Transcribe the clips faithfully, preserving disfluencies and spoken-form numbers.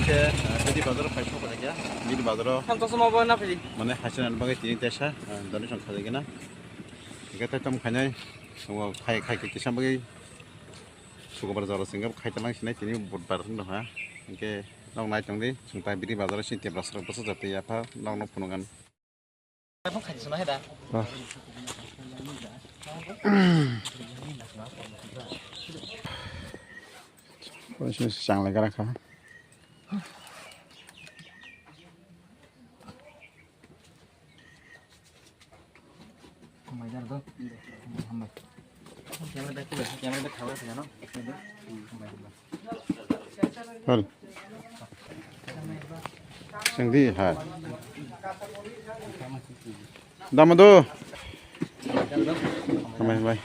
Khe, eh, Bidi Bazar o phai sok kha khe, Bidi Bazar o Tamo chosma bo na phiri. Mane haisana bagwi tini tesa, eh, donation khalai gana. Hingke tei tamo khainai, tongo khai, khai, khai kisa bagwi Sukubar jora singkhe khai talang sinai tini Budbar wng tongkha. Hingke nok nai tongdi, chwng tai Bidi Bazar o sini tebra srok bwsa jatwi yapha nok no phunukgan. Phone khaidi sona heda. Ah. Phone sini chang lai gara kha. Hambai jar do. Hambai. Camera back, camera back khabar khabar no. Hambai, hambai. Hol. Sengdi hai. Damado. Hambai, hambai.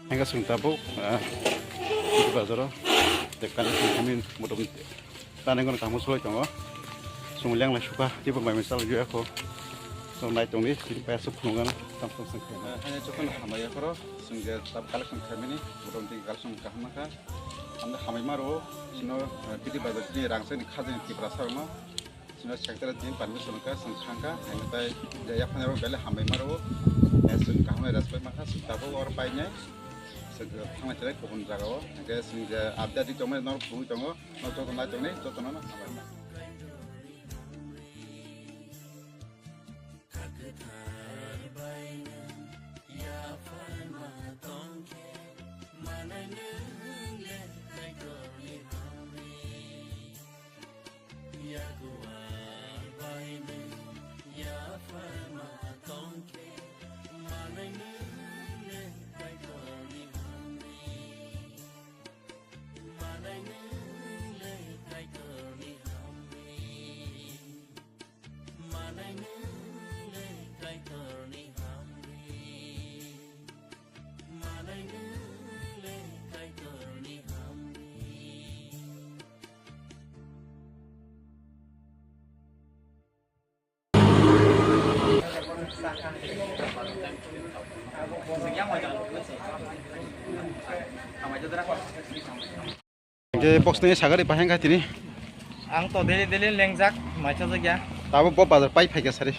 Hingke chwng tabuk, ah, bazaro, tei kani simi motom tani gono kaham soi tongo. Chwng lenglai sukha, teibo mai masa laiya kho. Chwng nai tongdi, tini paya suk phunukgano, tam tam sangkhe. Hanya chukhan hambai yakhoro, chwng je tab collection khaimani, motom tei collection kaham nakha. Hamda hambai maro, sino, ah, P D bazar tini rangchakni khajani Tripura sarokno. Sino secretary din permission ka, sing khangka, hingke tai je yaphang aro bele hambai maro, eh, sing kaham respect maka, sing tabuk or painai, sing thangnai chere kubun jaga o, hingke sing je update di tongmani nor phunugwi tongo, nor joto nai tongnai, joto no hambai ma. Hingke box ni sagari bahai wngkha tini. Ang to daily daily lengjak, maicha jakya. Tabuk bo bazar pai phaikha sari.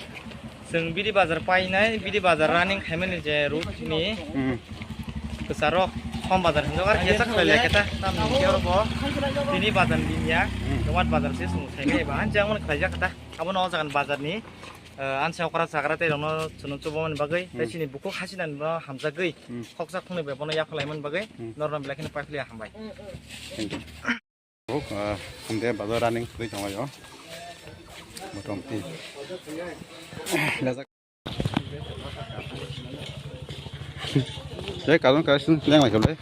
Chwng bidi bazar painai, bidi bazar running khaimani je route ni. Hmm. Kwcharo hom bazar hinjok ar kesa khlai lekha ta. Tamni hingke oro bo tini bazar ni ya. Hmm. Domat bazar se chwng saimai ba, hanjak mani khlaijak ta. Abono o jagan bazar ni, eh, ansa okra chagra tei rokno chwng chubamani bagwi, tei Hmm. chini bukhuk hasinani bo hamjagwi, Hmm. khoksa khungnwi bai bono yapha laimani bagwi, Hmm. norno belai kheno paiphilia hambai. Thank you. Huk, ah, hingke bazar running khulwi tongo. Motom twi. Lejak. Tei karon kaisa lenglai kha le.